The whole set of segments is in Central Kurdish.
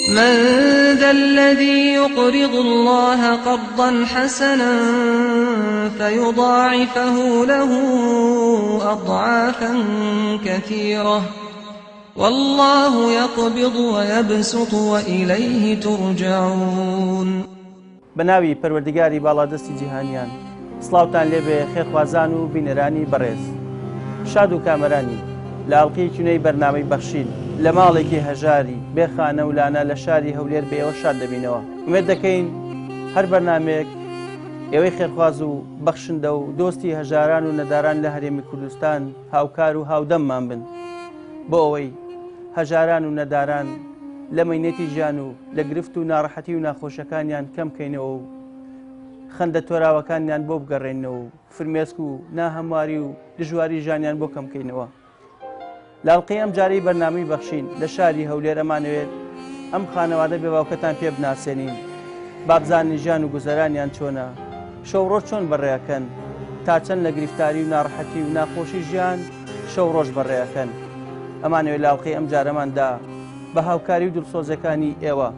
من ذا الذي يقرض الله قرضا حسنا فيضاعفه له أضعافا كثيرة والله يقبض ويبسط وإليه ترجعون. بە ناوی پەروەردگاری باڵادەستی جیهانیان سڵاوتان لێبێ خێرخوازان و بینەرانی بەڕێز شاد و کامەرانی لە ئەڵقەیەکی نوێی بەرنامەی بەخشین لە ماڵێکی هەژاری بێ خانە و لانە لە شاری هەولێر بە ئێوە شاد دەبینەوە ئومێد دەکەین هەر بەرنامەیەک ئێوەی خێرخواز و بەخشندە و دۆستی هەژاران و نەداران لە هەرێمی کوردستان هاوکار و هاودەممان بن بۆ ئەوەی هەژاران و نەداران لە مەینەتی ژیان و لە گرفت و ناڕەحەتی و ناخۆشەکانیان کەم کەینەوە و خەندە تۆراوەکانیان بۆ بگەڕێنەوە و فرمێسک و ناهەمواری و دژواری ژیانیان بۆ کەم کەینەوە. لە ئەڵقەی ئەم جارەی بەرنامەی بەخشین لە شاری هەولێر ئەمانەوێت ئەم خانەوادە بێ باوکەتان پێ بناسێنین با بزانین ژیان و گوزەرانیان چۆنە شەو ڕۆژ چۆن بەڕێ ئەکەن تا چەند لە گرفتاری و ناڕەحەتی و ناخۆشی ژیان شەو ڕۆژ بەڕێ ئەکەن ئەمانەوێت لە ئەڵقەی ئەم جارەماندا بە هاوکاری و دڵسۆزەکانی ئێوە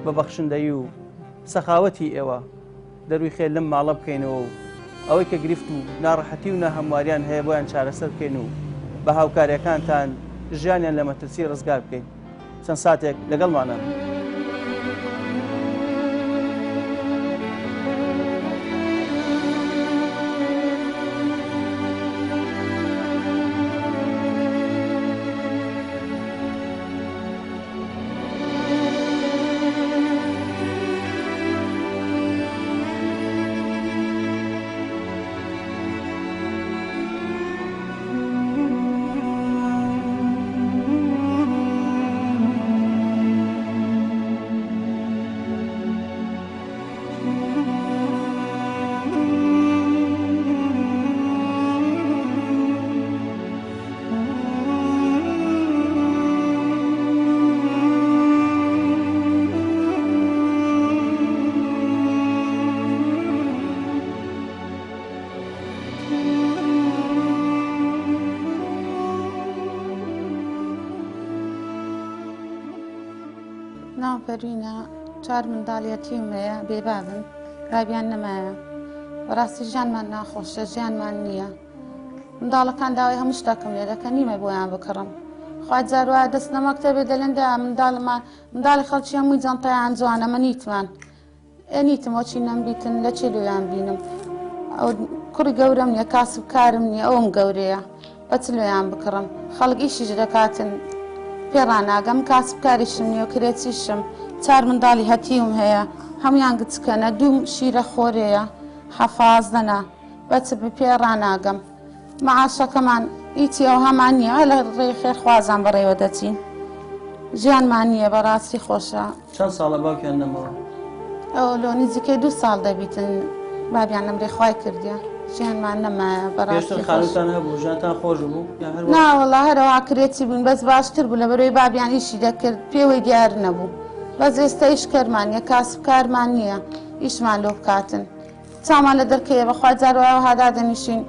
بە بەخشندەیی و سەخاوەتی ئێوە دەروی خێر لەم ماڵە بکەینەوە و ئەوەی کە گرفت و ناڕەحەتی و ناهەمواریان هەیە بۆیان چارەسەر بکەین و بە هاوکاریەکانتان ژیانیان لە مەترسی ڕزگار بکەین. چەند ساتێک لەگەڵمانە بن. ناوم پەروینە، چوار منداڵ یەتیم هەیە، بێبابن، بابیان نەمایە. بەڕاستی ژیانمان ناخۆشە، ژیانمان نییە. منداڵەکان داوای هەموو شتێکم لێ دەکەن، نیمە بۆیان بکڕم. خوا جار وایە دەستنە مەکتەبێ دەلێن دا منداڵمان منداڵی خەڵکی هەمووی جەنتەیان جوانە، مە نیتمان. ئێ نیتم وەچی نەمبیتن لە چێ لۆیان بینم. ئەو کوڕی گەورەم نییە، کاسب کارم نییە، ئەوم گەورەیە. بە چ لۆیان بکڕم؟ خەڵک ئیشیش دەکاتن پێ ڕاناگەم، کاسب کاریشم نییە و کرێچیشم. چار منداڵی هەتیوم هەیە، هەموویان گچکەنە، دوو شیرە خۆرەیە، حەفازدەنە. بە چ پێ ڕاناگەم. مەعاشەکەمان هیچی ئەوهامان نییە، هەر لە ڕێی خێرخوازان بەڕێوە دەچین. ژیانمان نییە، بەڕاستی خۆشە. چەند ساڵە باوکیان نەماوە؟ ئەو لۆ نزیکەی دوو ساڵ دەبیتن بابیان نەمرێ، خوای کردیە ژیانمان نەمایە. بەڕاستی پێشتر خانووتان هەبوو، ژیانتان خۆش بوو یان هەر وا؟ نا وەڵا هەرەوا کرێچی بووین، بەس باشتر بوو لەبەرەوەی بابیان ئیشی دەکرد پێوەی دیار نەبوو. بەس ئێستا ئیش کەرمان نییە، کاسبکارمان نییە ئیشمان لۆ بکاتن. چاومان لە دەرکەیە بەخوا جار وایە وەها دادەنیشین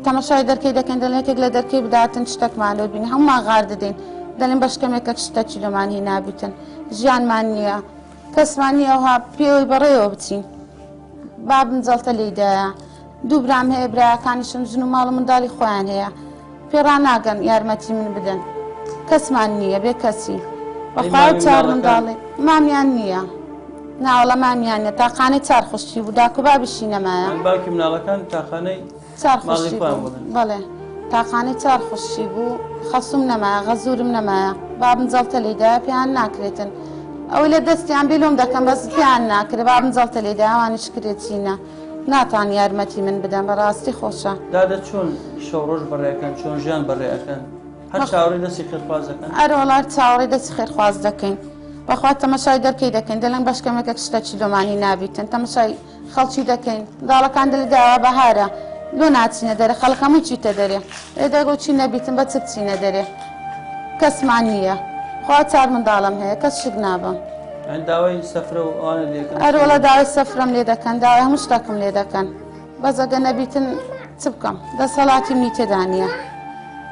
تەمەشای دەرکەی دەکەین دەڵێن یەکێک لە دەرکەی بداتن شتەکمان لۆ بینی هەمومان غار دەدەین دەڵێن بەش کەمێکەک شتەکی لۆمان هینابیتن ژیانمان نییە کەسمان نییە ئەوها پێوەی بەڕێوە بچین بابم جەڵتە لێیدایە دوو برام هەیە برایەکانیشم ژن و ماڵ و منداڵی خۆیان هەیە پێ ڕاناگەن یارمەتی من بدەن کەسمان نییە بێ کەسی بەخوا چار منداڵی مامیان نییە ناوەڵە مامیان نیە تاقانەی چار خوشکی بوو داک و بابیشی نەمایە باوکی مناڵەکان تاقانەی چار خوشکی بوو بەڵێ تاقانەی چار خوشکی بوو خەسوم نەمایە غەزورم نەمایە بابم جەڵتە لێدایە پێیان ناکرێتن ئەوەی لە دەستیان بێ لۆم دەکەم بەس پێیان ناکرێ بابم جەڵتە لێدایە ئەوانیش کرێچینە ناتوان یارمەتی من بدەن بەڕاستی خۆشە. دادە چۆن شەو ڕۆژ بەڕێ ئەکەن چۆن ژیان بەڕێ ئەکەن هەر چاوەڕێی دەستی خێرخواز دەکەن؟ ئەرەوەڵا هەر چاوەڕێی دەستی خێرخواز دەکەین بەخوا تەمەشای دەرکەی دەکەین دەلێن بەش کەمێکەک شتەکی لۆمانی نابیتن تەمەشای خەڵکی دەکەین منداڵەکان دەلێ داوا بەهارە لۆ ناچینە دەرێ خەڵک هەمووی چیتە دەرێ ئێ دەگۆ چی نەبیتن بە چ بچینە دەرێ کەسمان نییە خوا چار منداڵم هەیە کەس شک نابەم. یانی داوای سەفرە و ئەوانە لێ دەکەن؟ ئەرەوەڵا داوای سەفرەم لێ دەکەن داوای هەموو شتەکم لێ دەکەن بەس ئەگە نەبیتن چ بکەم دەسەڵاتی منی تێدا نییە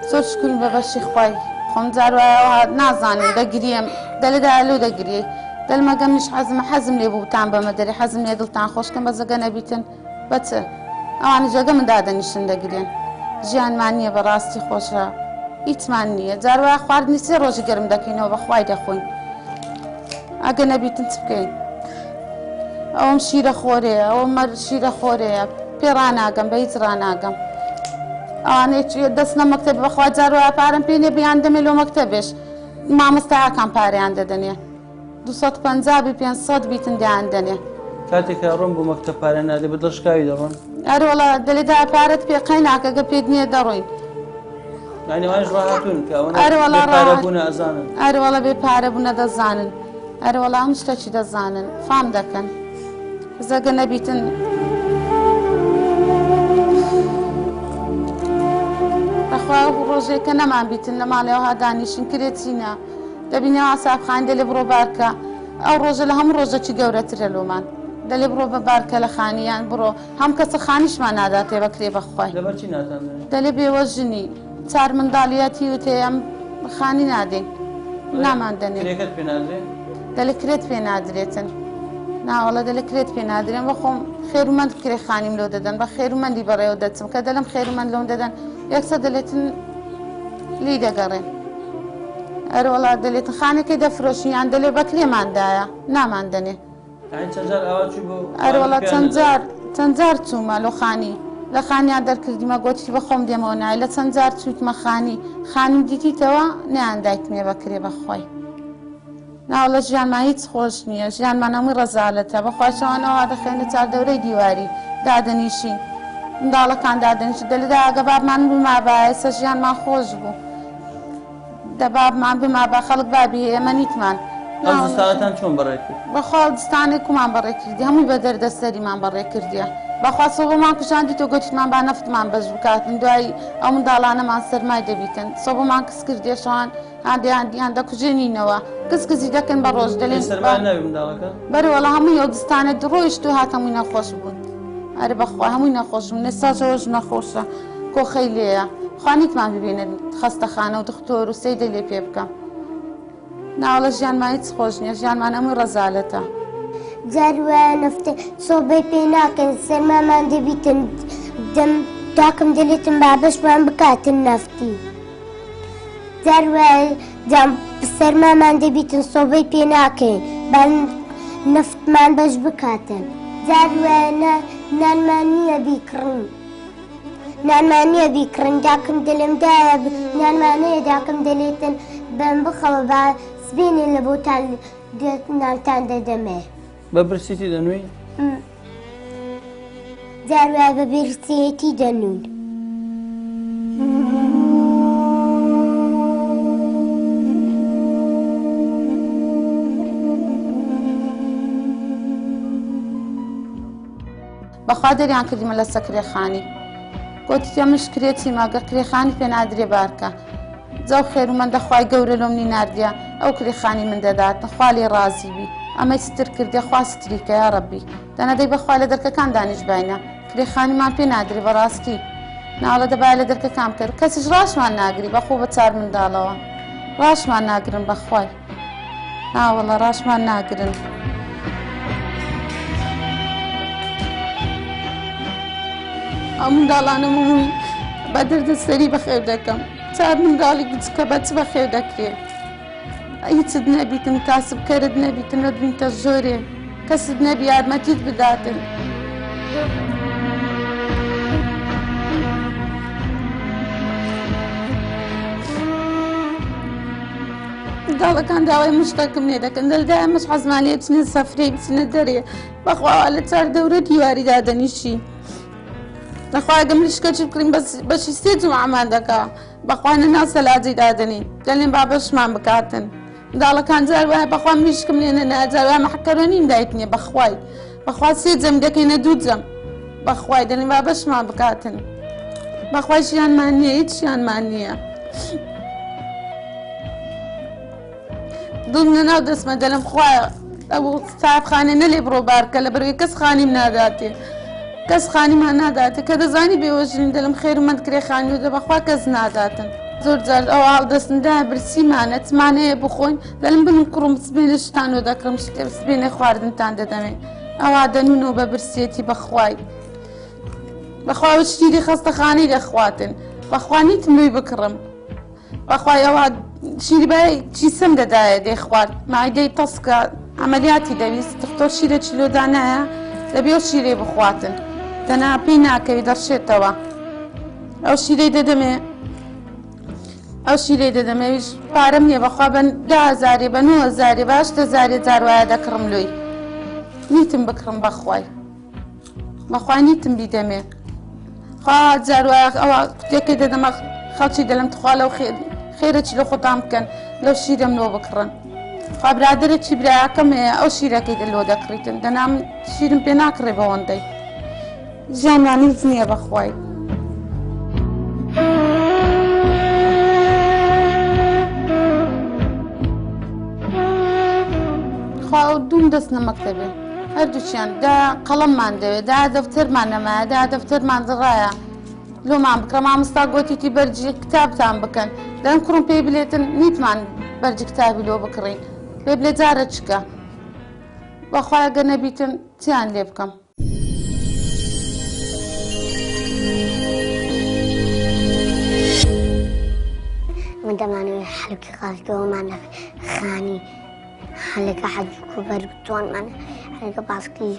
زۆر شکرم بە بەشی خوای. بخۆم جار وایە نازانم دەگریم دەلێ دایە لۆ دەگری دەلمەگە منیش حەزمە حەزم لێ بوو بتان بەمە دەرێ حەزم لێ دڵتان خۆشکەم بەزەگە نەبیتن بەچ ئەوانە جێگە من دادەنیشن دەگرێن ژیانمان نییە بەڕاستی خۆشە هیچمان نییە جار وایە خواردنی سێ ڕۆژی گەرم دەکەینەوە بەخوای دەخۆین ئەگە نەبیتن چ بکەین ئەوم شیرە خۆرەیە ئەوە مەر شیرە خۆرەیە پێ ڕاناگەم بە هیچ ڕاناگەم ئەوانەی دەستنە مەکتەب بەخوا جار وایە پارەم پێ نییە بیان دەمێ لۆ مەکتەبێش مامۆستاکان پارەیان دەدەنێ 250 بی 500 بیتن دەیان دەنێ. کاتێک کە ڕۆن بۆ مەکتەب پارە نادێ بە دڵشکاوی دەڕۆن؟ ئەرێ وەڵا دەلێ دا پارەت پێ قەیناکە گە پێت نییە دەڕۆین. یعنی ئەوانیش ڕاهاتوون کە ئەوەنە ئەرێ وەڵا بێ پارە ڕاهات بوونە ئەزانن. ئەرێ وەڵا بێ پارە بوونە دەزانن. ئەرێ وەڵا هەموو شتەکی دەزانن فام دەکەن. زەگە نەبیتن بەخوا ئەو ڕۆژێکە نەمان بیتن لە ماڵەوە دانیشن کرێ چینە دەبینەوە عسابخان دەلێ بڕۆ بارکە ئەو ڕۆژە لە هەموو ڕۆژەکی گەورەترە لۆمان دەلێ بڕۆ بە بارکە لە خانیان بڕۆ هەم کەسە خانیشمان ناداتێ بەکرێ بەخوای لەبەر چی ناتان دەنێ؟ دەلێ بێوەژنی چار منداڵیەتی وتێ ئەم خانی نادەین نامان دەنێ کرێکەت پێ نادرێ؟ دەلێ کرێت پێ نادرێتن ناوەڵە دەلێ کرێت پێ نادرێن بەخۆم خێرومەند کرێ خانیم لۆ دەدەن بە خێرومەندی بەڕێوە دەچم کە دەلم خێرومەند لۆم دەدەن یەکسەر دەلێتن لی دەگەڕێن ئەرۆڵا دەلێتن خانەکەی دەفرۆشن یان دەلێ بەکرێماندایە نامان دەنێ. یعنی چەند جار ئاوا چووی بۆ ئەرۆڵا خانی پێیان چەند نەدای؟ جار چەند جار چوومە لۆ خانی لە خانیان دەرکردیمە گۆتی بە خۆم دێمەوە نای لە چەند جار چوویتمە خانی خانیم دیتیتەوە نیان دایتمێ بەکرێ بەخوای ناوەڵە ژیانمان هیچ خۆش نییە ژیانمان هەمووی ڕەزالەتە بەخوای شەوانەوە دەخەینە چاردەورەی دیواری دادەنیشین منداڵەکان دادەنیشن دەلێ ئەگە بابمان بمابایە ئێستا ژیانمان خۆش بوو دە بابمان بمابا خەڵک بابی هەیە ئێمە نیتمان. ئەو زستانەتان چۆن بەڕێ کرد؟ بەخوا ئەو زستانەی کومان بەڕێ کردی هەمووی بە دەردەسەریمان بەڕێ کردیە بەخوا سۆبەمان کوژاندی تۆ گۆتیتمان با نەفتمان بەش بکاتن دوای ئەو منداڵانەمان سەرمای دەبیتن سۆبەمان کز کردیە شەوان هاندیان دیان دەکوژێنینەوە کز کزی دەکەن بە ڕۆژ دەلێن سەرما ناوی منداڵەکە؟ بەرێ وەڵا هەمووی ئەو زستانە ڕۆیشت و هات هەمووی نەخۆش بوون ئەرێ بەخوا هەمووی نەخۆش بوون ئێستاش ئەوەش نەخۆشە کۆخەی لێیە خوا نیتمان ببینە خەستەخانە و دختۆر و سەیدەی لێ پێ بکەم ناوەڵە ژیانمان هیچ خۆش نییە ژیانمان هەمووی ڕەزالەتە. جار وایە نەفتە سۆبەی پێ ناکەن سەرمامان دەبیتن دەم داکم دەلێتن با بەشمان بکاتن نەفتی جار وایە جام سەرمامان دەبیتن سۆبەی پێ ناکەین با نەفتمان بەش بکاتن جار وایە نانمان نییە بیکڕین نانمان نییە بیکڕین داکم دەلێم دایە نانمان هەیە داکم دەلێتن بەم بخەوە با سبەینێ لە بۆتان نانتان دەدەمێ. بە برسیتی دەنووی؟ جار وایە بە برسیەتی دەنوون. بەخوا دەریان کردیمە لە سەکرێخانی گۆتیتە مش کرێچی ماگە کرێخانی پێ نادرێ بارکە جاو خێرومەندە خوای گەورە لۆم نی ناردیە ئەو کرێخانی من دەدات خوا لێ ڕازی بی ئەمەی ستر کردێ خوا ستری کە یا ڕەبی دەنا دەی بەخوا لە دەرکەکان دانیش باینە کرێخانیمان پێ نادرێ بەڕاستی ناڵە دەبایە لە دەرکەکان بکەر کەسیش ڕاشمان ناگری بەخۆ بە چار منداڵەوە ڕاشمان ناگرن بەخوای ناوەڵە ڕاشمان ناگرن. ئەو منداڵانە هەمووی بە دەردە سەری بەخێو دەکەم چار منداڵی گچکە بە چ بەخێو دەکرێ هیچت نەبیتن کاسبکەرت نەبیتن نەبینتە زۆرێ کەست نەبی یارمەتیت بداتن. منداڵەکان داوای مشتەکم لێ دەکەن دەلدایە مش حەزمان لێ بچنە سەفرەی بچنە دەرێ بەخوا لە چار دەورە دیواری دادەنیشی بەخوا ئەگەم مریشکەچی بکڕین بەس بەشی سێ جومعەمان دەکا بەخوا لە ناو سەلاجەی دادەنین دەلێن با بەشمان بکاتن منداڵەکان جار وایە بەخوا مریشکم لێ نەنایە جار وایە مەحکەرۆنیم دایت نییە بەخوای بەخوا سێ جەم دەکەینە دوو جەم بەخوای دەلێن با بەشمان بکاتن بەخوای ژیانمان نییە هیچ ژیانمان نییە دڵم لەناو دەستمە دەلم خوایە ئەو ساحبخانە نەلێ بڕۆ بارکە لە بەرەوەی کەس خانیم ناداتێ کەس خانیمان ناداتێ کە دەزانی بێوەژنیم دەلم خێرمەند کرێ خانی و دە بەخوا کەس ناداتن. زۆر جار ئەوە هەڵدەستن دایە برسیمانە چمان هەیە بخۆین دەلم بنم کوڕم سبێنێ شتان لۆ دەکڕم شتێ سبێنێ خواردنتان دەدەمێ ئەوا دەنونەوە بە برسێتی بەخوای بەخوا شتیری خەستەخانەی دەخواتن بەخوا نیتم لۆی بکڕم بەخوای ئەوە شیری بای چیسم دەدایە دەیخوارد مایدەی تەسکە عملیاتی دەویست دکتۆر شیرە چیلۆ دانایە دەبێ ئەو شیرەی بخواتن دەنا پێی ناکەوی دەڕشێتەوە ئەو شیرەی دەدەمێ ئەو شیرەی دەدەمێ ئەویش پارەم نییە بەخوا بە دە هەزارێ بە نۆ هەزارێ بە هەشت هەزارێ جار وایە دەکڕم لۆی نیتم بکڕم بەخوای بەخوا نیتم بیدەمێ خوا جار وایە ئەوە قوتێکەی دەدەمە خەڵکی دەلم تخوا لەو خێرە چی لە خۆتان بکەن لەو شیرەم لۆ بکڕن خوا برادەرێکی برایەکەم هەیە ئەو شیرەکەی لۆ دەکڕیتن دەنام شیرم پێ ناکڕێ بەوەندەی ژیانمان هیچ نییە بەخوای. خوا ئەو دووم دەست نە مەکتەبێ هەردووکیان دا قەڵەممان دەوێ دا دەفتەرمان نەمایە دا دەفتەرمان دڕایە لۆمان بکڕە مامۆستا گۆتیتی بەرجی کتابتان بکەن دەم کوڕم پێی بلێتن نیتمان بەرجی کتابی لۆ بکڕین پێ بلێ جارە چکە بەخوای گە نەبیتن چیان لێ بکەم. من دەمانەوێت حەلکی خاستەوەمان لە خانی حەلەکە حەجوک و بەرگ جوانمان حەلەکە باسکی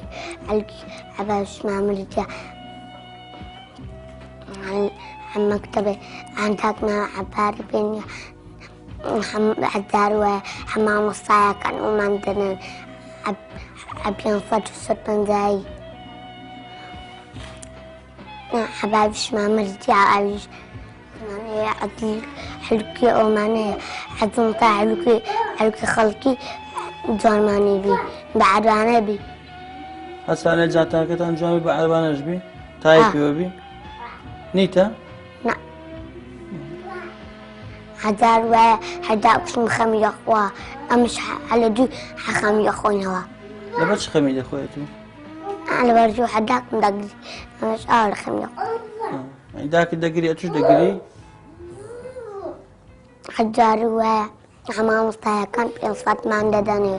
حەلکی عەباش مامرتیا مەکتەبێ ئەنداکنا عەباری پێنیە عەدار وایە مامۆستایەکان ئەومان دەنن پێنج سەد پەنجایی حەبابیشمان مردیا ئەویش عەدل حلکی ئەومانەیە عەدڵ تا حلکی حلکی خەڵکی جوانمانی بی بە عەربانە بی هەسانە جانتاکەتان جوان بی بە عەربانەش بی تای پێوە بی نیتە نا هەزار وایە هەدا کوشم خەمی دەخوا ئەمش لە دوو خەمی دەخۆینەوە لەبەر چ خەمی دەخۆیت و لەبەر دوو حەداکم دەگری ئەمش ئاو لە خەمی دەخۆ داکت دەگری ئەتوش دەگری هەزار وایە مامۆستایەکان 500مان دەدەنێ.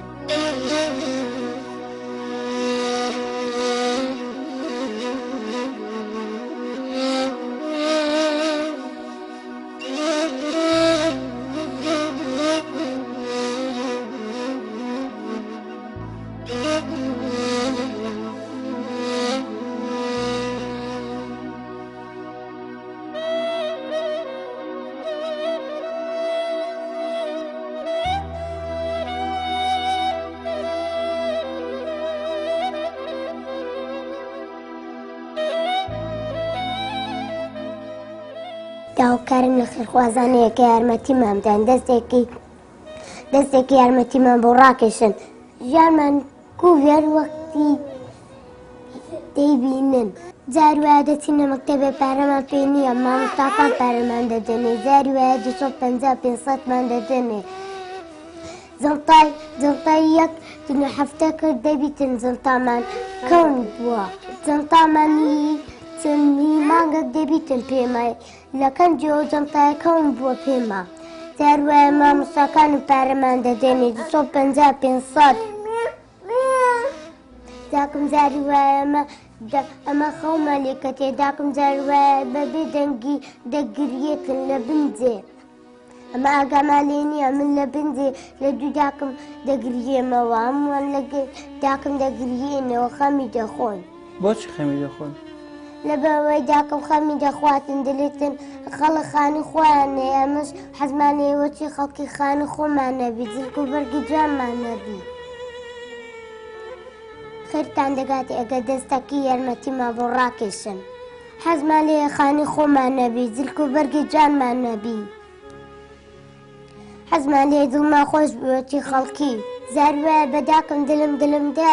داواکارم لە خێرخوازانەیە کە یارمەتیمان بدەن دەستێکی دەستێکی یارمەتیمان بۆ ڕاکێشن ژیانمان کوڤێر وەختی دەیبینن جار وایە دەچینە مەکتەبێ پارەمان پێ نییە مامۆستاکان پارەمان دەدەنێ جاری وایە 250 500مان دەدەنێ جڵتای جڵتای یەک دنیا هەفتە کرد دەبیتن جڵتامان کەون بووە جڵتامانی چەندی مانگێک دەبیتن پێمای لە کەنجەوە جڵتای کەون بووە پێما جار وایە مامۆستاکانم پارەمان دەدەنێ 250 500 داکم جاری وایە ئەمە ئەمە خەومان لێکەتێ داکم جاری وایە بەبێ دەنگی دەگریێتن لە بنجێ ئەمە ئاگامان لێ نییە من لە بنجێ لە دوو داکم دەگریێمەوە هەمووان لە داکم دەگریێنەوە خەمی دەخۆن. بۆچی خەمی دەخۆن؟ لەبەرئەوەی داکم خەمی دەخواتن دەلێتن خەڵک خانی خۆیان هەیە ئەمەش حەزمان لێیە وەچی خەڵکی خانی خۆمان نەبی جلک و بەرگی جوانمان نەبی. خێرتان دەگاتێ ئەگەر دەستەکی یارمەتیمان بۆ ڕاکێشن. حەزمان لێیە خانی خۆمان نەبی جلک و بەرگی جوانمان نەبی. حەزمان لێ دڵمان خۆش بووەتی خەڵکی زار وایە بەداکم دلم دلم دە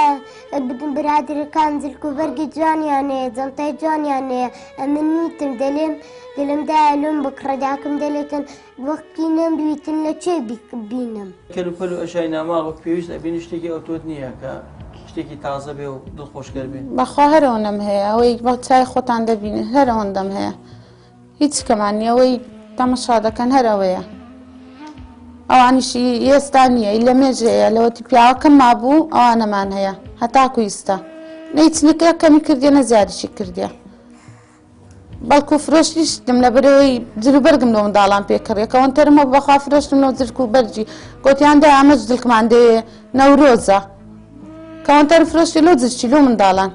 برادرەکان جلک و بەرگی جوانیان هەیە جەنتەی جوانیان هەیە ئەمن نیتم دەلێم دلم دایە لۆم بکڕە داکم دەلێتن وەختی نەمبیتن لە چێ بینم. کەلوپەل و ئەشیای ناماڵ وەک پێویست ئەبینی شتێکی ئەوتۆت نییە کە شتێکی تازە بێ و دڵخۆشکەر بێ. بەخوا هەر ئەوەنەم هەیە ئەوەی بە چای خۆتان دەبینن هەر ئەوەندەم هەیە هیچ کەمان نییە ئەوەی تەمەشا دەکەن هەر ئەوەیە. ئەوانیشی ئێستا نییە لە مێژەیە لەوەتی پیاوەکەم مابوو ئەوانەمان هەیە هەتاکو ئیستا نە هیچ نە کەمی کردیە نە زیادیشی کردیە. بەڵکو فرۆشتیشتم لەبەرئەوەی جل و بەرگم لۆ منداڵان پێ کڕیە کەوەنتەرم هەبوو بەخوا فرۆشتم لۆ جلک و بەرگی گۆتیان دایە ئەمەش جلکمان دەوێ نەورۆزە کەوەنتەرم فرۆشتی لۆ جلکی لۆ منداڵان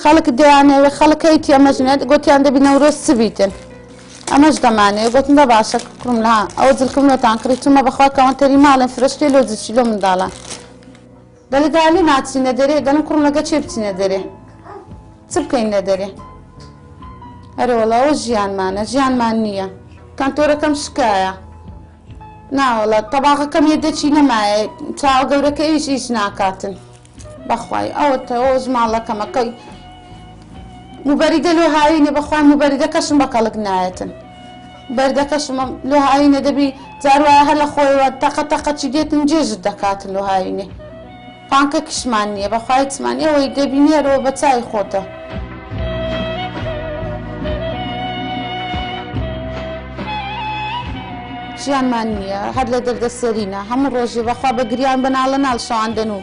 خەڵک دەیانەوێ خەڵک هەیتی ئەمەش نێت گۆتیان دەبی نەورۆز چ بیتن ئەمەش دەمانەوێ گۆتم دە باشە کوڕم لە ئەوە جلکم لۆتان کڕی چوومە بەخوا کەوەنتەری ماڵێم فرۆشتی لۆ جلکی لۆ منداڵان. دەڵێ دالێ ناچینە دەرێ، دەڵێم کوڕم لەگە کێ بچینە دەرێ؟ چ بکەین لە دەرێ؟ ئەرێ وەڵا ئەوە ژیانمانە، ژیانمان نییە. کەنتۆرەکەم شکایە. ناوەڵا تەباغەکەم یەدەکی نەمایە، چاوە گەورەکە ئەویش ئیش ناکاتن. بەخوای ئەوەتە ئەوەش ماڵەکەمە کە موبەریدە لۆ هاوینێ بەخوای موبەریدەکەشم بە کەڵک نایەتن. بەردەکەشم لۆ هاوینێ دەبی جار وایە هەر لە خۆیەوە تەقە تەقە چی دێتن جێژت دەکاتن لۆ هاوینێ پانکەکیشمان نییە بەخوا هیچمان نییە ئەوەی دەبینی هەرەوە بە چاوی خۆتە. ژیانمان نییە هەر لە دەردەسەرینە هەموو ڕۆژێ بەخوا بە گریان بە ناڵە ناڵ شەوان دەن و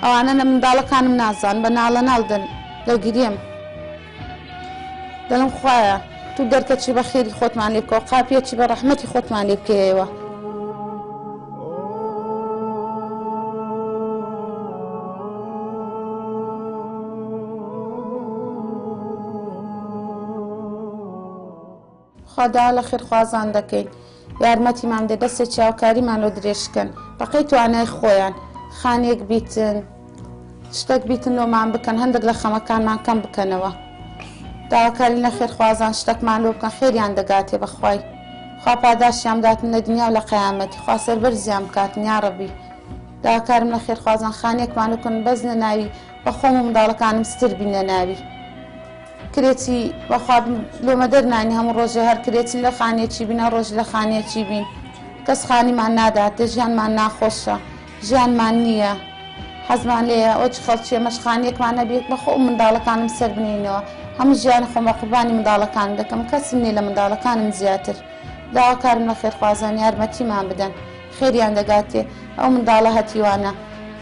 ئەوانە نە منداڵەکانم نازان بە ناڵە ناڵ دەن دەگریم. دەڵێم خوایە تو دەرکەچی بە خێری خۆتمان لێ بکەوە قاپیەکی بە ڕەحمەتی خۆتمان لێ بکەیەوە. خوا داوا لە خێرخوازان دەکەین یارمەتیمان بدەن دەستێکی هاوکاریمان لۆ درێژ کەن بەقەی توانای خۆیان خانێک بیتن شتەک بیتن لۆمان بکەن هەندێک لە خەمەکانمان کەم بکەنەوە داواکارین لە خێرخوازان شتەکمان لۆ بکەن خێریان دەگاتێ بەخوای خوا پاداشتیان بداتن لە دنیا و لە قەیامەتی خوا سەربەرزیان بکاتن یاڕەبی داواکارم لە خێرخوازان خانێکمان لۆ بکەن بەس نەناوی بە خۆم و منداڵەکانم ستر بین لەناوی. کرێچی بەخوا لۆمە دەرنانی هەموو ڕۆژێ هەر کرێچین لە خانیەکی بین هەر ڕۆژ لە خانیەکی بین کەس خانیمان ناداتێ ژیانمان ناخۆشە ژیانمان نییە حەزمان لێیە وەچ خەڵکی ئێمەش خانیەکمان هەبێت بەخۆ و منداڵەکانم سەر بنێینەوە هەموو ژیانی خۆم بە قوربانی منداڵەکانم دەکەم کەسم نییە لە منداڵەکانم زیاتر داواکارم لە خێرخوازان یارمەتیمان بدەن خێریان دەگاتێ ئەو منداڵە هەتیوانە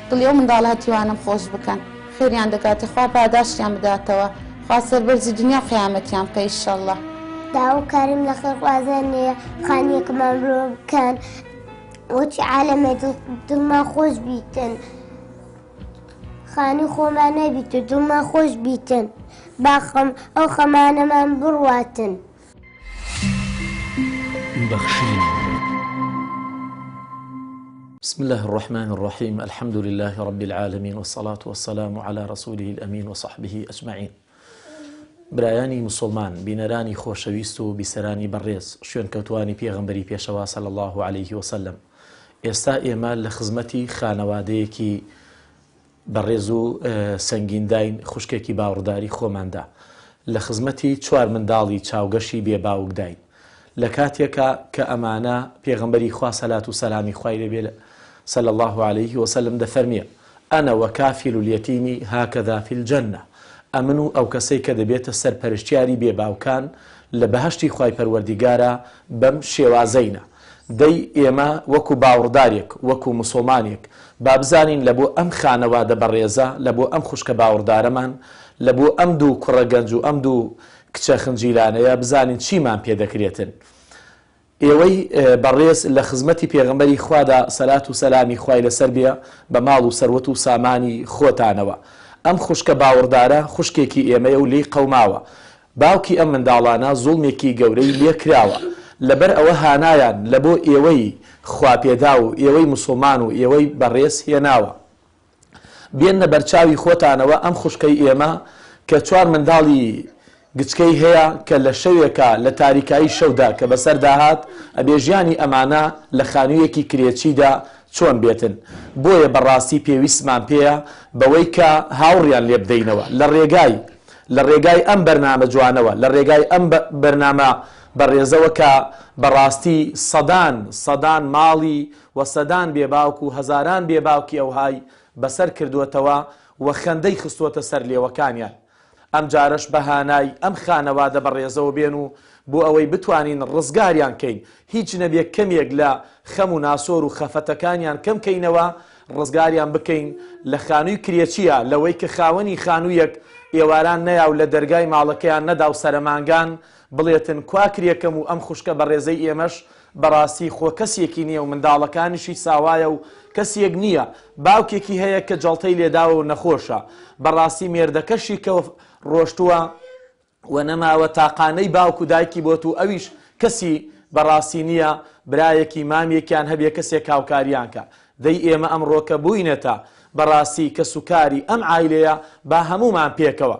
دڵی ئەو منداڵە هەتیوانەم خۆش بکەن. خێریان دەگاتێ خوا پاداشتیان بداتەوە خوا سەربەرزی دنیا و قیامەتیان بکا ئیشەڵا. داوکاریم لە خێرخوازان لێیە خانیەکەمان بۆ بکەن وەچی عالەمێ دڵمان خۆش بیتن خانی خۆمان نەبیت و دڵمان خۆش بیتن باخم ئەو خەمانەمان بڕواتن. بەخشین. بسم اللە الرحمن الرحیم الحمد للە رب العالمین والصلاة والسلام علی رسوله الامین وصحبه اجمعین برایانی مسوڵمان بینەرانی خۆشەویست و بیسەرانی بەڕێز شوێنکەوتوانی پێغەمبەری پێشەوا صلی اللە علیه وسلم ئێستا ئێمە لە خزمەتی خانەوادەیەکی بەڕێز و سەنگینداین خوشکێکی باوڕداری خۆماندا لە خزمەتی چوار منداڵی چاوگەشی بێ باوکداین لە کاتێکا کە ئەمانە پێغەمبەری خوا سەلات و سەلامی خوای لێ بێ صلی اللە علیه وسلم دەفەرمێ انا وکافل الیتیم هکذا فی الجنە ئەمن و ئەوکەسەی کە دەبێتە سەرپەرشتیاری بێ باوکان لە بەهەشتی خوای پەروەردیگارا بەم شێوازەینە دەی ئێمە وەکو باوڕدارێک، وەکو موسوڵمانێک، با بزانین لە بۆ ئەم خانەوادە بەڕێزە، لە بۆ ئەم خوشکە باوڕدارەمان، لە بۆ ئەم دوو کوڕە گەنج و ئەم دوو کچە خنجیلانەیە بزانین چیمان پێ دەکرێتن. ئێوەی بەڕێز لە خزمەتی پێغەمبەری خوادا سەلات و سەلامی خوای لەسەر بێ بە ماڵ و سەروەت و سامانی خۆتانەوە. ئەم خوشکە باوڕدارە خوشکێکی ئێمەیە و لێی قەوماوە. باوکی ئەم منداڵانە زوڵمێکی گەورەی لێ کراوە لەبەر ئەوە هانایان لە بۆ ئێوەی خواپێداو و ئێوەی موسڵمان و ئێوەی بەڕێز هێناوە. بێننە بەرچاوی خۆتانەوە ئەم خوشکەی ئێمە کە چوار منداڵی گچکەی هەیە کە لە شەوێکا لە تاریکایی شەودا کە بەسەردا هات ئەبێ ژیانی ئەمانە لە خانوویەکی کرێچیدا چۆن بێتن بۆیە بەڕاستی پێویستمان پێیە بەوەی کە هاوڕیان لێ بدەینەوە لە ڕێگای لە ڕێگای ئەم بەرنامە جوانەوە، لە ڕێگای ئەم بەرنامە بەڕێزەوە کە بە ڕاستی سەدان سەدان ماڵی و سەدان بێ باوک و هەزاران بێ باوکی ئەوهای بەسەر کردووەتەوە و خەندەی خستووەتە سەر لێوەکانیان. ئەمجارەش بە هانای ئەم خانەوادە بەڕێزەوە بێن و بۆ ئەوەی بتوانین ڕزگاریان کەین هیچ نەبێ کەمێک لە خەم و ناسۆر و خەفەتەکانیان کەم کەینەوە ڕزگاریان بکەین لە خانووی کرێچیە لەوەی کە خاوەنی خانوویەک ئێواران نەیا و لە دەرگای ماڵەکەیان نەدا و سەرەمانگان بڵێتن کوا کرێکەم و ئەم خوشکە بەڕێزەی ئێمەش بەڕاستی خۆ کەسێکی نیە و منداڵەکانیشی ساوایە و کەسێک نیە باوکێکی هەیە کە جەڵتەی لێداوە و نەخۆشە بەڕاستی مێردەکەشی کە ڕۆشتووە و نەماوە تاقانەی باوک و دایکی بۆت و ئەویش کەسی بەڕاستی نیە برایەکی مامێکیان هەبێ کەسێک هاوکاریان کا دەی ئێمە ئەمڕۆکە بووینەتە بەڕاستی کەسوکاری ئەم عایلەیە با هەموومان پێکەوە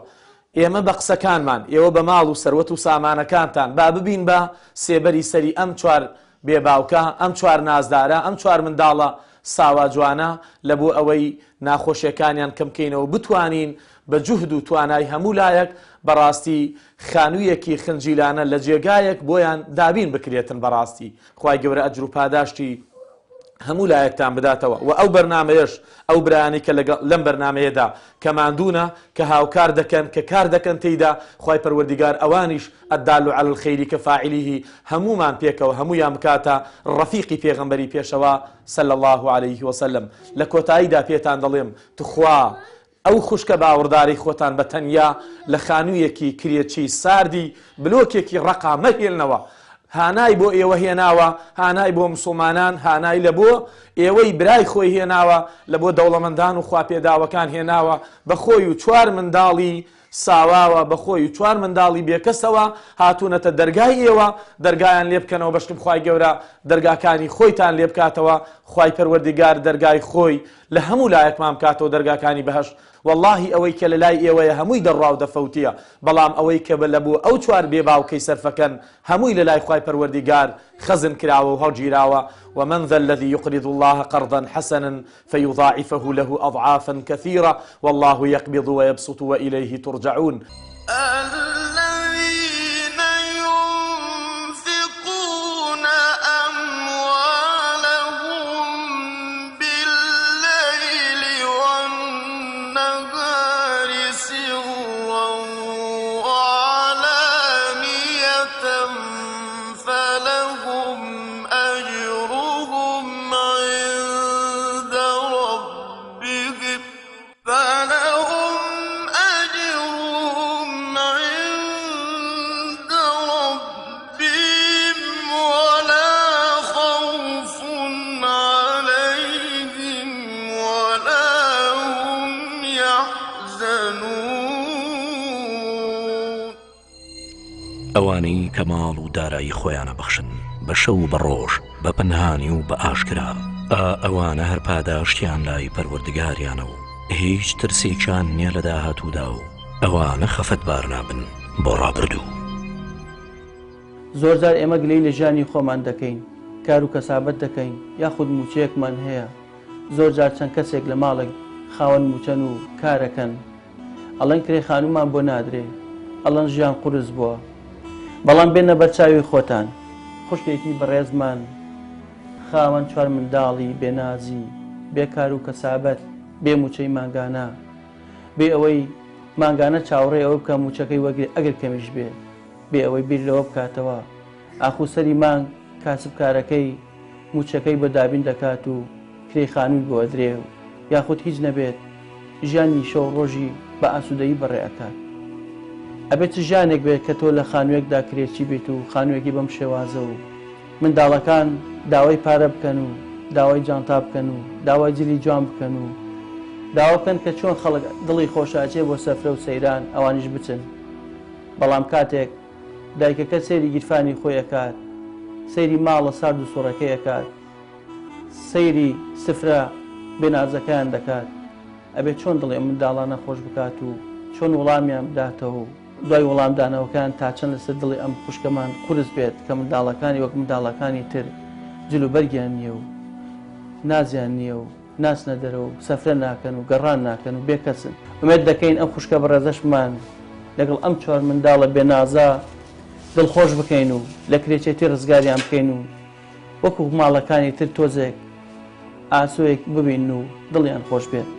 ئێمە بە قسەکانمان، ئێوە بە ماڵ و سەروەت و سامانەکانتان، با ببین بە سێبەری سەری ئەم چوار بێ باوکە، ئەم چوار نازدارە، ئەم چوار منداڵە ساوا جوانە، لە بۆ ئەوەی ناخۆشیەکانیان کەم کەینەوە بتوانین بە جوهد و توانای هەموو لایەک بە ڕاستی خانوویەکی خنجیلانە لە جێگایەک بۆیان دابین بکرێتن بە ڕاستی خوای گەورە ئەجر و پاداشتی هەموو لایەکتان بداتەوە وە ئەو بەرنامەیەش ئەو برایانەی کە لەگەڵ لەم بەرنامەیەدا کە ماندوونە کە هاوکار دەکەن کە کار دەکەن تێیدا خوای پەروەردیگار ئەوانیش الدال علی الخیر کفاعله هەموومان پێکەوە هەموویان بکاتە ڕەفیقی پێغەمبەری پێشەوا صلی اللە علیه وسلم لە کۆتاییدا پێتان دەڵێم تخوا ئەو خوشکە باوەڕدارەی خۆتان بە تەنیا لە خانوویەکی کرێچی ساردی بلۆکێکی ڕەقا مەهێلنەوە. هانای بۆ ئێوە هێناوە، هانای بۆ موسڵمانان، هانای لە بۆ ئێوەی برای خۆی هێناوە، لە بۆ دەوڵەمەندان و خواپێداوەکان هێناوە، بە خۆی و چوار منداڵی ساواوە، بە خۆی و چوار منداڵی بێکەسەوە هاتوونەتە دەرگای ئێوە، دەرگایان لێ بکەنەوە بەشکم خوای گەورە دەرگاکانی خۆیتان لێ بکاتەوە، خوای پەروەردیگار دەرگای خۆی لە هەموو لایەکمان بکاتەوە دەرگاکانی بەهەشت وەڵاهی ئەوەی کە لەلای ئێوەیە هەمووی دەڕوا و دەفەوتیە بەڵام ئەوەی کە لە بۆ ئەو چوار بێ باوکەی سەرفەکەن هەمووی لەلای خوای پەروەردیگار خەزن کراوە و هەڵگیراوە ومن ذا الذی یقرض الله قرضا حسنا فیضاعفه له اضعافا کثیرە واللە یقبض ویبسط وإلیه ترجعون. الذین ینفقون اموالهم باللیل والنهار سرا وعلانیة فلهم اجرهم عند ربهم فلهم اجرهم عند ربهم ولا خوف علیهم ولا هم یحزنون. ئەوانەی کە ماڵ و دارایی خۆیان ئەبەخشن بە شەو و بە ڕۆژ، بە پەنهانی و بە ئاشکرا، ئا ئەوانە هەر پاداشتیان لای پەروەردگاریانە و هیچ ترسێکیان نیە لە داهاتوودا و ئەوانە خەفەتبار نابن بۆ ڕابردوو. زۆرجار ئێمە گلەی لە ژیانی خۆمان دەکەین، کار و کەسابەت دەکەین یاخود مووچەیەکمان هەیە، زۆرجار چەند کەسێک لە ماڵێک خاوەن مووچەن و کارەکەن، ئەڵێن کرێ خانوومان بۆ نادرێ، ئەڵێن ژیان قورس بووە. بەڵام بێنە بەرچاوی خۆتان، خوشکێکی بەڕێزمان خاوەن چوار منداڵی بێ نازی، بێ کار و کەسابەت، بێ مووچەی مانگانە، بێ ئەوەی مانگانە چاوەڕێی ئەوە بکا مووچەکەی وەرگرێ ئەگەر کەمیش بێ، بێ ئەوەی بیر لەوە بکاتەوە ئاخو سەری مانگ کاسبکارەکەی مووچەکەی بۆ دابین دەکات و کرێی خانووی بۆ ئەدرێ و یاخود هیچ نەبێت ژیانی شەو ڕۆژی بە ئاسوودەیی بەڕێ ئەکات. ئەبێ چ ژیانێک بێت کە تۆ لە خانوویەکدا کرێچی بیت و خانوویەکی بەم شێوازە و منداڵەکان داوای پارە بکەن و داوای جانتا بکەن و داوای جلی جوان بکەن و داوا بکەن کە چۆن خەڵک دڵی خۆشە ئەچێ بۆ سەفرە و سەیران ئەوانیش بچن بەڵام کاتێک دایکەکە سەیری گیرفانی خۆی ئەکات، سەیری ماڵە سارد و سوڕەکەی ئەکات، سەیری سفرە بێ نازەکەیان دەکات، ئەبێ چۆن دڵی ئەم منداڵانە خۆش بکات و چۆن وڵامیان بداتەوە و دوای وڵامدانەوەکەیان تا چەند لەسەر دڵی ئەم خوشکەمان قورس بێت کە منداڵەکانی وەک منداڵەکانی تر جل و بەرگیان نییە و نازیان نییە و ناچنە دەرەوە و سەفرە ناکەن و گەڕان ناکەن و بێکەسن. ئومێد دەکەین ئەم خوشکە بەڕێزەشمان لەگەڵ ئەم چوار منداڵە بێنازە دڵخۆش بکەین و لە کرێچێتی ڕزگاریان بکەین و وەکو ماڵەکانی تر تۆزێک ئاسۆیەک ببینن و دڵیان خۆش بێت.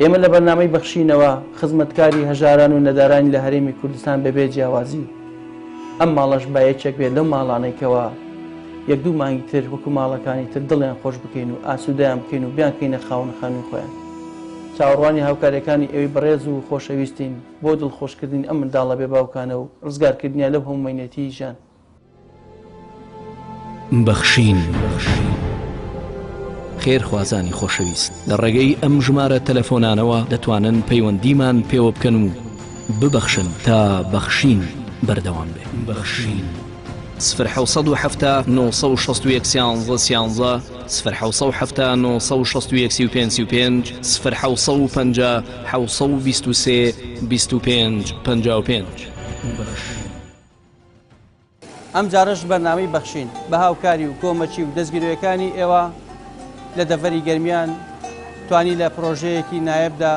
ئێمە لە بەرنامەی بەخشینەوە خزمەتکاری هەژاران و نەدارانی لە هەرێمی کوردستان بەبێ جیاوازی. ئەم ماڵەش با یەکێک بێت لەو ماڵانەی کەوا یەک دوو مانگی تر وەکو ماڵەکانی تر دڵیان خۆش بکەین و ئاسوودەیان بکەین و بیانکەینە خاوەن خانووی خۆیان. چاوەڕوانی هاوکارییەکانی ئێوەی بەڕێز و خۆشەویستین بۆ دڵخۆشکردنی ئەم منداڵە بێ باوکانە و ڕزگارکردنیان لەو هەموو مەینەتیی ژیان. بەخشین. خێرخوازانی خۆشەویست لە ڕێگەی ئەم ژمارە تەلەفۆنانەوە دەتوانن پەیوەندیمان پێوە بکەن و ببەخشن تا بەخشین بەردەوام بێ. بەخشین. سفر 770 961 سیانزە سیانزە سفر 770 961 35 35 سفر 750 723 25 55. بەخشین. ئەمجارەش بەرنامەی بەخشین بە هاوکاری و کۆمەکی و دەستگیرۆیەکانی ئێوە لە دەڤەری گەرمیان توانی لە پرۆژەیەکی نایەبدا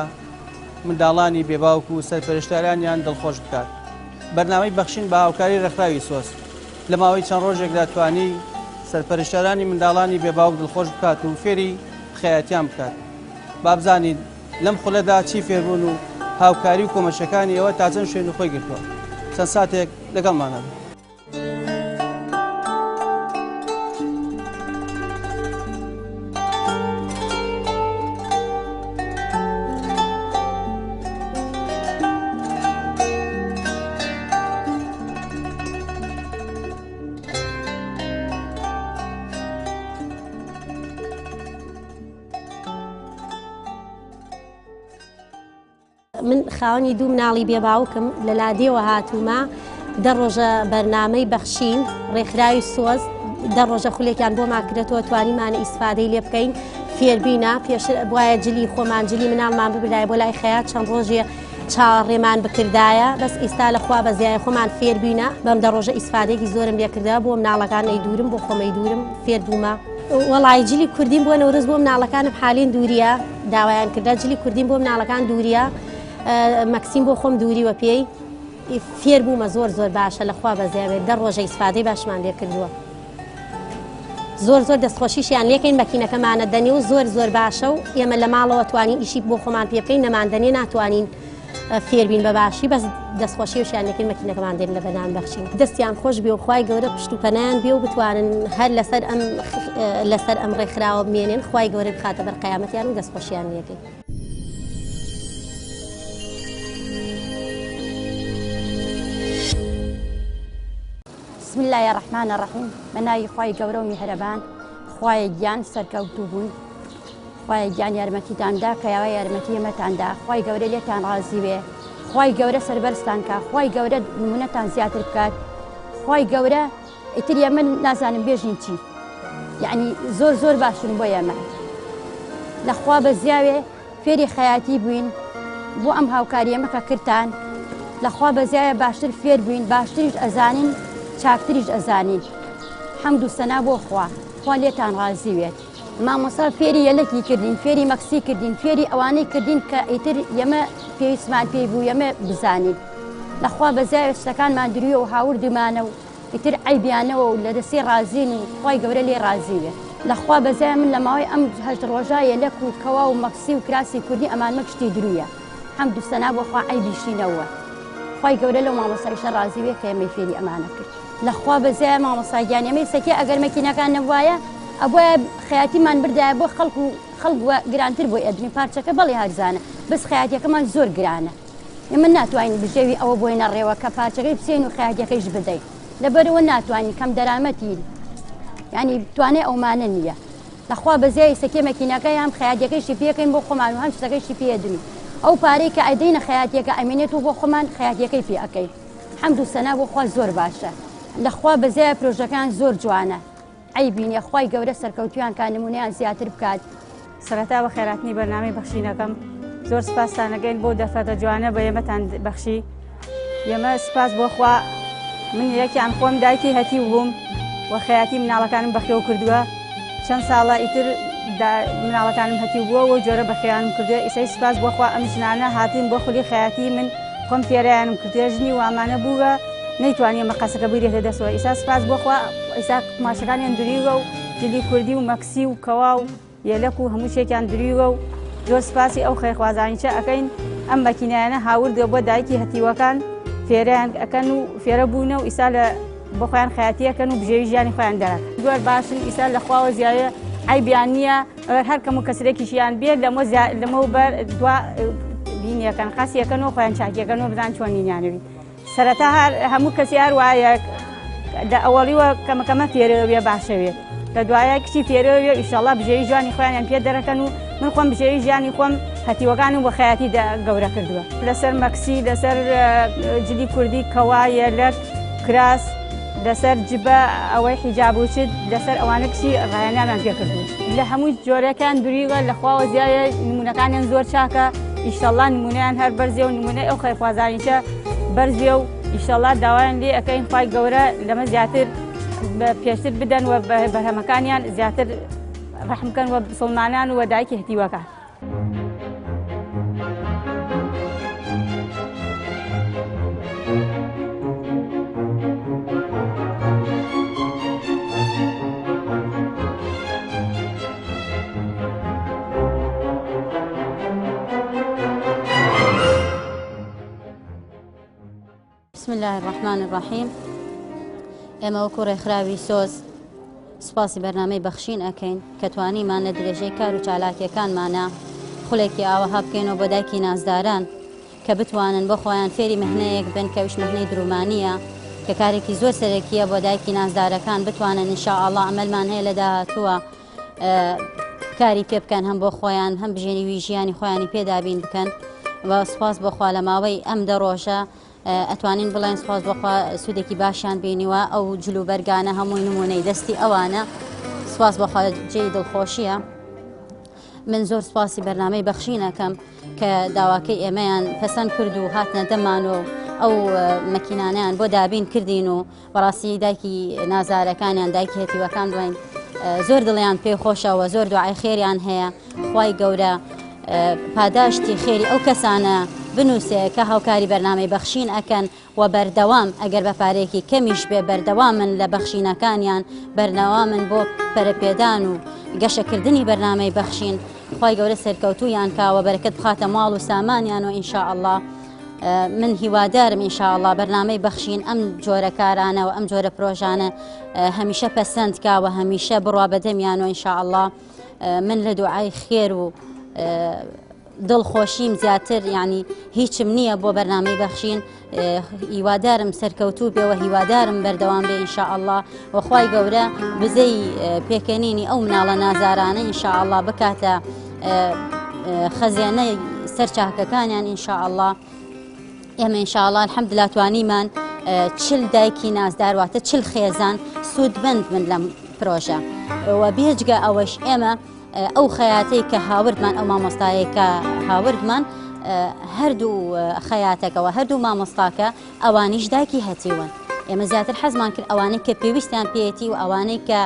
منداڵانی بێباوک و سەرپەرشتارانیان دڵخۆش بکات. بەرنامەی بەخشین بە هاوکاری ڕێکخراوی سۆز لە ماوەی چەند ڕۆژێکدا توانی سەرپەرشتارانی منداڵانی بێباوک دڵخۆش بکات و فێری خەیاتیان بکات. با بزانین لەم خولەدا چی فێربوون و هاوکاری و کۆمەکیەکانی ئێوە تا چەند شوێنی خۆی گرتووە. چەند ساتێک لەگەڵمانە بن. من خاوەنی دوو مناڵی بێ باوکم لە لادێوە هاتوومە دە ڕۆژە بەرنامەی بەخشین ڕێکخراوی سۆز دە ڕۆژە خولێکیان بۆمان کرێتەوە توانیمان ئیسفادەی لێ بکەین فێربینە پێشتر بواە جلی خۆمان جلی مناڵمان ببرایە بۆ لای خەیات چەند ڕۆژێ چاوەڕێمان بکردایە بەس ئیستا لە خوا بەزیایە خۆمان فێربینە بەم دە ڕۆژە ئیسفادەیەکی زۆرم لێکردە بۆ مناڵەکان ئەیدورم بۆ خۆم ئەیدورم فێر بوومە وەڵی جلی کوردیم بۆ نەورۆز بۆ مناڵەکانم حالین دووریە داوایان کردە جلی کوردیم بۆ مناڵەکان دووریە مەکسیم بۆ خۆم دووریوە پێی فێر بوومە زۆر زۆر باشە لەخوا بەزیاوێت دە ڕۆژە ئیسفادەی باشمان لێ کردووە زۆر زۆر دەستخۆشیشیان لێکەین مەکینەکەمانە دەنێ و زۆر زۆر باشە و ئێمە لە ماڵەوە توانین ئیشی بۆ خۆمان پێ بکەین نەماندەنێ ناتوانین فێربین بە باشی بەس دەستخۆشیشیان لەکەین مەکینەکەمان دێن لە بەنام بەخشین دەستیان خۆش بێ و خوای گەورە پشت و پەنایان بێ و بتوانن هەر لەسەر ئەم لەسەر ئەم ڕێکخراوە بمێنن خوای گەورە بخاتە بەر قیامەتیان و دەستخۆشیان لێکەین. بسم اللە الرحمن الرحیم بە ناوی خوای گەورە و میهرەبان خوایە گیان سەرکەوتوو بوون خوایە گیان یارمەتیتان دا کە یاوە یارمەتی ئێمەتان دا خوای گەورە لێتان ڕازی بێ خوای گەورە سەربەرزتان کا خوای گەورە نمونەتان زیاتر بکات خوای گەورە ئیتر ئێمە نازانم بێژین چی یعنی زۆر زۆر باشن بۆ ئێمە لەخوا بەزیاوێ فێری خەیاتی بووین بۆ ئەم هاوکاریەمە کە کردتان لەخوا بەزیایە باشتر فێر بووین باشتریش ئەزانین چاکتریش ئەزانین حەمد و سەنا بۆ خوا خوا لێتان ڕازی بێت مامۆسا فێری یەلەکی کردین فێری مەکسی کردین فێری ئەوانەی کردین کە ئیتر یەمە پێویستمان پێی بوو یەمە بزانین لەخوا بەزیایە شتەکانمان درویە و هاوردمانە و ئیتر عەیبیانەوە و لە دەستی ڕازین و خوای گەورە لێی ڕازی بێت. لە خوا بەزایە من لە ماوەی ئەم هەشت ڕۆژە یەلەک و کەوا و مەکسی و کراسی کوردی ئەمانمە گشتی درویە حەمد و سەنا بۆ خوا عەیبیشی نەوە خوای گەورە لەو مامۆستایشە ڕازی بێ کە ئێمەی فێری ئەمانە کرد. لە خوا بەزایە مامۆستا گیان ئێمەی سەکێ ئەگەر مەکینەکان نەبوایە ئەبوایە خەیاتیمان بردایە بۆ خەڵک و خەڵک گرانتر بۆی ئەدرین پارچەکە بەڵێ هەرزانە بەس خەیاتیەکەمان زۆر گرانە. ئێمە ناتوانین بژێوی ئەوە بۆینە ڕێوە کە پارچەکەی بچێن و خەیاتیەکەیش بدەین لەبەرەوە ناتوانین کەم دەرامەتین ینی توانای ئەومانە نییە لەخوا بەزیایی سەکێ مەکینەکە یان خەیاتیەکەیشی پێکەین بۆ خۆمان و هەم شتەکەیشی پێدنی ئەو پارەی کە ئەدەینە خەیاتیەکە ئەمێنێت و بۆ خۆمان خەیاتیەکەی پێ ئەەکەین حەمد و سەنا بۆ خوا زۆر باشە لەخوا بەزیایە پرۆژەکان زۆر جوانە عەیبی نیە خوای گەورە سەرکەوتویان کا نمونەیان زیاتر بکات. سەرەتا بەخێراتنی بەرنامەی بەخشینەکەم زۆر سپاستان ئەکەین بۆ دەرفەتە جوانە بە ئێمەتان بەخشی ئێمە سپاس بۆ خوا من یەکیان خۆم دایکی هەتیو بووم و خەیاتی مناڵەکانم بەخێو کردووە چەند ساڵە ئیتر مناڵەکانم هەتیو بووە و جۆرە بەخێوانم کردووە ئیسەی سپاس بۆ خوا ئەم ژنانە هاتین بۆ خولی خەیاتی من خۆم فێرەیانم کردووە ژنی وامانە بووە نەیتوانیە مەقەسەکە بگرێتە دەستەوە ئیسا سپاس بۆ خوا ئیسا قوماشەکانیان درویوە و جلی کوردی و مەکسی و کەوا و یەلەک و هەموو شتێکیان درویوە و زۆر سپاسی ئەو خێرخوازانیچە ئەکەین ئەم مەکینایانە هاوردوە بۆ دایکی هەتیوەکان. فێریان ئەکەن و فێرە بوونە و ئیسا لە بۆ خۆیان خەیاتیەکەن و بژێوی ژیانی خۆیان دەرەکەن. زۆر باشن ئیسا لە خواوە زیایە عەیبیان نییە ئەگەر هەر کەم و کەسرێکیشیان بێت لەمە لەمە بەر دوا بینیەکەن خاسیەکەن و خۆیان چاکیەکەن و بزان چۆن نینیانەوی سەرەتا هەر هەموو کەسی هەر وایە لە ئەوەڵیوە کەمە کەمە فێرەوێ باشەوێ لە دوایە کچی فێرەوێ ئیشەڵا بژێوی ژیانی خۆیانیان پێ دەرەکەن و من خۆم بژێوی ژیانی خۆم هەتیوەکانم بە خەیاتی گەورە کردووە لەسەر مەکسی لەسەر جلی کوردی کەوا یەلەک کراس لەسەر جبە ئەوەی حیجاب و چت لەسەر ئەوانە کچی ڕایەنیانمان پێ کردوون لە هەموو جۆرەکان دوریوە لە خواوە زیایە نمونەکانیان زۆر چاکە ئیشەڵا نمونەیان هەر بەرزێ و نمونەی ئەو خێرخوازانیشە بەرزێ و ئیشەڵا داوایان لێ ئەەکەین خوای گەورە لەمە زیاتر پێشتر بدەن و بەرهەمەکانیان زیاتر ڕەحم بکەن و بسڵمانان و دایکی هەتیوەکان. بسم اللە الرحمن الرحیم ئێمە وەکو ڕێکخراوی سۆز سوپاسی بەرنامەی بەخشین ئەکەین کە توانیمان لە درێژەی کار و چالاکیەکانمانە خولێکی ئاوەها بکەینەوە بۆ دایکی نازداران کە بتوانن بۆ خۆیان فێری مهنەیەک بن کە ئەویش مهنەی درومانیە کە کارێکی زۆر سەرەکیە بۆ دایکی نازدارەکان بتوانن ان شاء الله ئەمەلمان هەیە لە داهاتووە کاری پێ بکەن هەم بۆ خۆیان هەم بژێنیوی ژیانی خۆیانی پێ دابین بکەن و سوپاس بۆخوا لە ماوەی ئەم دە ڕۆژە ئەتوانین بڵێن سوپاس بۆخوا سوودێکی باشیان بینیوە ئەو جل و بەرگانە هەمووی نمونەی دەستی ئەوانە سوپاس بۆخوا جێی دڵخۆشیە من زۆر سوپاسی بەرنامەی بەخشینەکەم کە داواکەی ئێمەیان پەسەند کرد و هاتنە دەمان و ئەو مەکینانیان بۆ دابین کردین و بەڕاستی دایکی نازارەکانیان دایکی هەتیوەکان بڵین زۆر دڵیان پێ خۆشەوە زۆر دوعای خێریان هەیە خوای گەورە پاداشتی خێری ئەو کەسانە بنووسێ کە هاوکاری بەرنامەی بەخشین ئەکەن و بەردەوام ئەگەر بە پارەیەکی کەمیش بێ بەردەوامن لە بەخشینەکانیان بەرنەوامن بۆ پەرەپێدان و گەشەکردنی بەرنامەی بەخشین خوای گەورە سەرکەوتوویان کاوە بەرەکەت بخاتە ماڵ و سامانیان و ئینشاءاللە من هیوادارم ئینشاءاللە بەرنامەی بەخشین ئەم جۆرە کارانە و ئەم جۆرە پرۆژانە هەمیشە پەسەند کا و هەمیشە بڕوا بەدەمیان و ئینشاءاللە من لە دوعای خێر و دڵخۆشیم زیاتر ینی هیچم نییە بۆ بەرنامەی بەخشین هیوادارم سەرکەوتوو بێ و هیوادارم بەردەوام بێ ئینشاءاللە و خوای گەورە بزەی پێکەنینی ئەو مناڵە نازارانە ئینشاءاللە بکاتە خەزێنەی سەر چاکەکانیان ئینشاءاللە ئێمە ئینشاءاللە الحمدلله توانیمان چل دایکی نازدار واتە چل خێزان سوودمەند بن لەم پرۆژە و بێجگە ئەوەش ئێمە ئەو خەیاتەی کە هاوردمان ئەو مامۆستایەی کە هاوردمان هەردوو خەیاتەکەەوە هەردوو مامۆستاکە ئەوانیش دایکی هەتیون ئێمە زیاتر حەزمان کرد ئەوانەی کە پێویستیان پێیەتی و ئەوانەی کە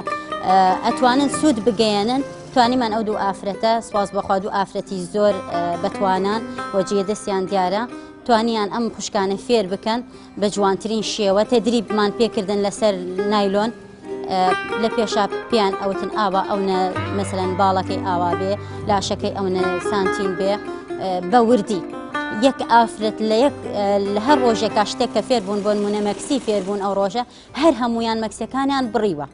ئەتوانن سوود بگەیەنن توانیمان ئەو دوو ئافرەتە سواز بەخوا دوو ئافرەتی زۆر بەتوانان و جێ دەستیان دیارە توانیان ئەم خوشکانە فێر بکەن بە جوانترین شێوە تەدریبمان پێکردن لەسەر نایلۆن لە پێشا پێیان ئەوتن ئاوا ئەونە مەسەلەن باڵەکەی ئاوا بێ لاشەکەی ئەونە سانتین بێ بە وردی یەک ئافرەت لە یەک لە هەر ڕۆژێکا شتێک کە فێر بوون بۆ نمونە مەکسی فێر بوون ئەو ڕۆژە هەر هەمویان مەکسەکانیان بڕیوە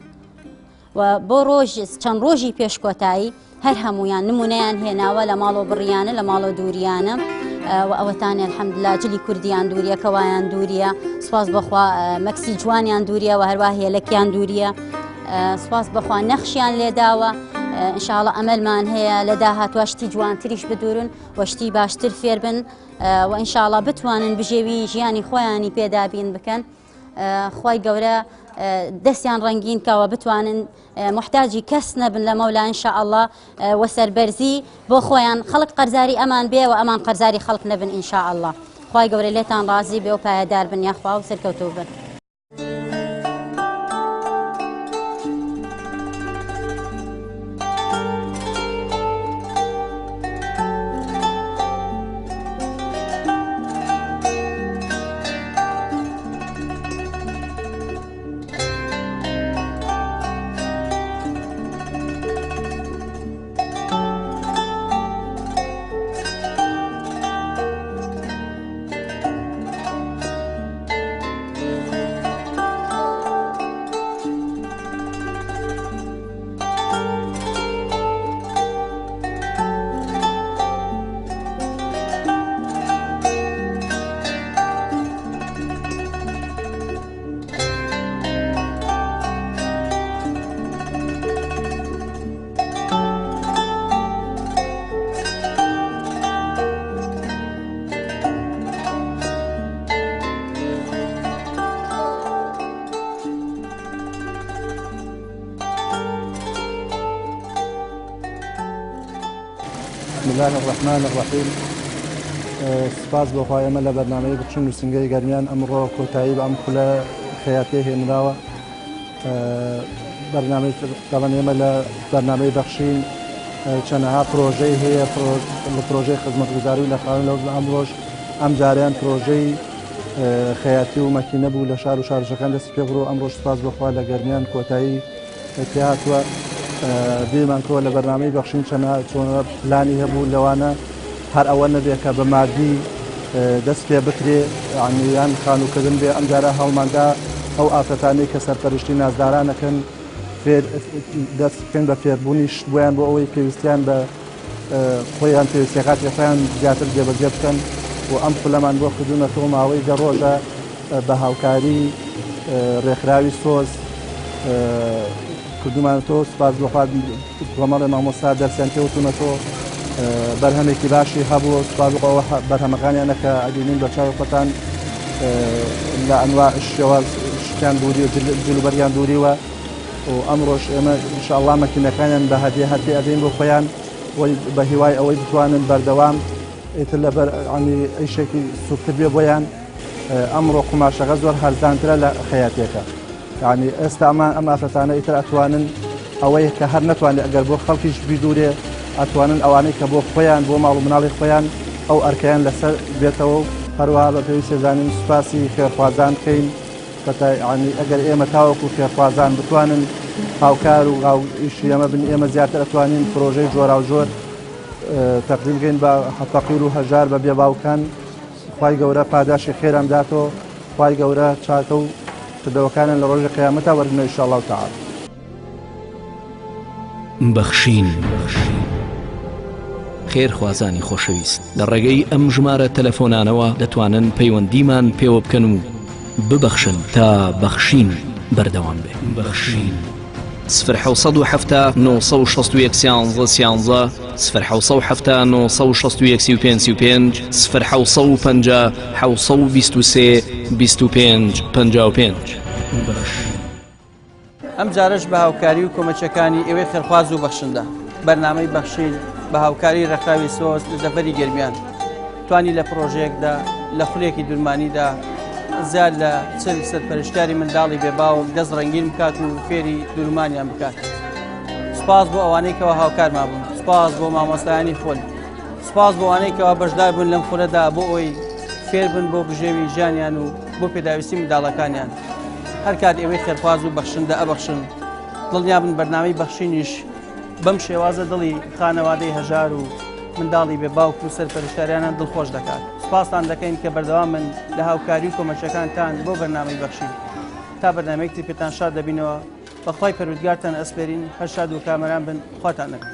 و بۆ ڕۆژ چەند ڕۆژی پێش کۆتایی هەر هەموویان نمونەیان هێناوە لە ماڵۆ بڕیانە لە ماڵۆ دووریانە و ئەوەتانێ الحەمدلله جلی کوردیان دووریە کەوایان دووریە سواز بەخوا مەکسی جوانیان دووریە و هەروە هێلەکیان دووریە سواز بەخوا نەخشیان لێداوە انشاءڵە ئەمەلمان هەیە لە داهاتوە شتی جوانتریش بدورن و شتی باشتر فێربن و انشاءڵە بتوانن بژێوی ژیانی خۆیانی پێدابین بکەن خوای گەورە دەستیان ڕەنگین کاوە بتوانن محتاجی کەس نەبن لە مەولا ان شاء الله وە سەربەرزی بۆ خۆیان خەڵک قەرزاری ئەمان بێ و ئەمان قەرزاری خەڵک نەبن ان شاء الله خوای گەورە لێتان ڕازی بێ و پایەدار بن یاخوا و سەرکەوتوو بن. بسم اللە الرحمن الرحیم سپاس بۆ خوا ئێمە لە بەرنامەی بچون نووسینگەی گەرمیان ئەمڕۆ کۆتایی بە ئەم خولە خەیاتیە هێنراوە بەرنامەی دەڵێن ئێمە لە بەرنامەی بەخشین چەنەها پرۆژەی هەیە لە پرۆژەی خزمەتگوزاری و لە خاوەن لەوە ئەمڕۆژ ئەم جاریان پرۆژەی خەیاتی و مەکینە بوو لە شار و شارشەکان دەستی پێ بڕۆ ئەمڕۆژ سپاس بۆخوا لە گەرمیان کۆتایی پێهاتووە بیرمان کەوە لە بەرنامەی بەخشین چەنە چۆنە پلانی هەبوو لەوانە هەر ئەوە نەبێ کە بە مادی دەست پێ بکرێ یان خانووکردن بێ ئەمجارە هەڵماندا ئەو ئافرەتانەی کە سەرپەرشتی نازدارانەکەن فێر دەست بکەن بە فێربوونی شت بۆیان بۆ ئەوەی پێویستیان بە خۆیان پێویستیەکاتی خۆیان زیاتر جێبەجێ بکەن و ئەم خولەمان بۆ کردوونەتەوە ماوەی دە ڕۆژە بە هاوکاری ڕێکخراوی سۆز کردومانەتەوە سپاس بۆ خوا کۆمەڵێ مامۆستا دەرسیان پێوتونەتەوە بەرهەمێکی باشی هەبوو سپاس بۆ ئەوە بەرهەمەکانیانە کە ئەبینین بە چاوی خۆتان لە ئەنوا شێواز شتیان دووری و جلوبەریان دووریوە و ئەمڕۆش ئێمە ئینشاءاللە مەکینەکانیان بە هەدیە هەر پێ ئەدەین بۆ خۆیان بە هیوای ئەوەی بتوانن بەردەوام ئیتر لەبەر عنی ئیشێکی سوکتر بێ بۆیان ئەمڕۆ قوماشەکە زۆر هەرزانترە لە خەیاتیەکە یعنی ئێستا ئەمان ئەم ئافرەتانە ئیتر ئەتوانن ئەوەی کە هەر نەتوانێت ئەگەر بۆ خەڵکیش بیدورێ ئەتوانن ئەوانەی کە بۆ خۆیان بۆ ماڵ و مناڵی خۆیان ئەو ئەرکەیان لەسەر بێتەوە و هەروەها بە پێویستە زانین سوپاسی خێرخوازان بکەین بەتای عنی ئەگەر ئێمە تاوەکو خێرخوازان بتوانن هاوکار و هاو ئیشی ئێمە بن ئێمە زیاتر ئەتوانین پرۆژەی جۆراوجۆر تەقدیم بکەین بە فەقیر و هەژار بە بێباوکان خوای گەورە پاداشی خێران داتەوە خوای گەورە چاکە و کردەوەکانیان لە ڕۆژی قیامەتا وەرگنە ان شاء الله تعالی. بەخشین. خێرخوازانی خۆشەویست لە ڕێگەی ئەم ژمارە تەلەفۆنانەوە دەتوانن پەیوەندیمان پێوە بکەن و ببەخشن تا بەخشین بەردەوام بێ. بەخشین. سفر 770 961 13 13 سفر 770 961 35 35 سفر 750 723 25 55. ئەم جارەش بە هاوکاری و کۆمەچەکانی ئێوەی خێرخواز و بەخشندە بەرنامەی بەخشین بە هاوکاری ڕێکخراوی سۆز لە دەڤەری گەرمیان توانی لە پڕۆژەیەکدا لە خولێکی دورمانیدا زیاد لە چل سەرپەرشتیاری منداڵی بێ باوک دەست ڕەنگین بکات و فێری دورمانیان بکات. سپاس بۆ ئەوانەی کەوا هاوکارمان بوون، سپاس بۆ مامۆستایانی خول، سپاس بۆ ئەوانەی کەوا بەشدار بوون لەم خولەدا بۆ ئەوەی فێر بن بۆ بژێوی ژیانیان و بۆ پێداویستی منداڵەکانیان. هەر کات ئێوەی خێرخواز و بەخشندە ئەبەخشن، دڵنیابن بەرنامەی بەخشینیش بەم شێوازە دڵی خانەوادەی هەژار و منداڵی بێ باوک و سەرپەرشتیاریانان دڵخۆش دەکات. سپاستان دەکەین کە بەردەوامن لە هاوکاری و کۆمەکیەکانتان بۆ بەرنامەی بەخشین. تا بەرنامەیەک تر پێتان شاد دەبینەوە. بە خوای پەروەردگارتان ئەسپێرین هەر شاد و کامەران بن خواتان لەگەڵ.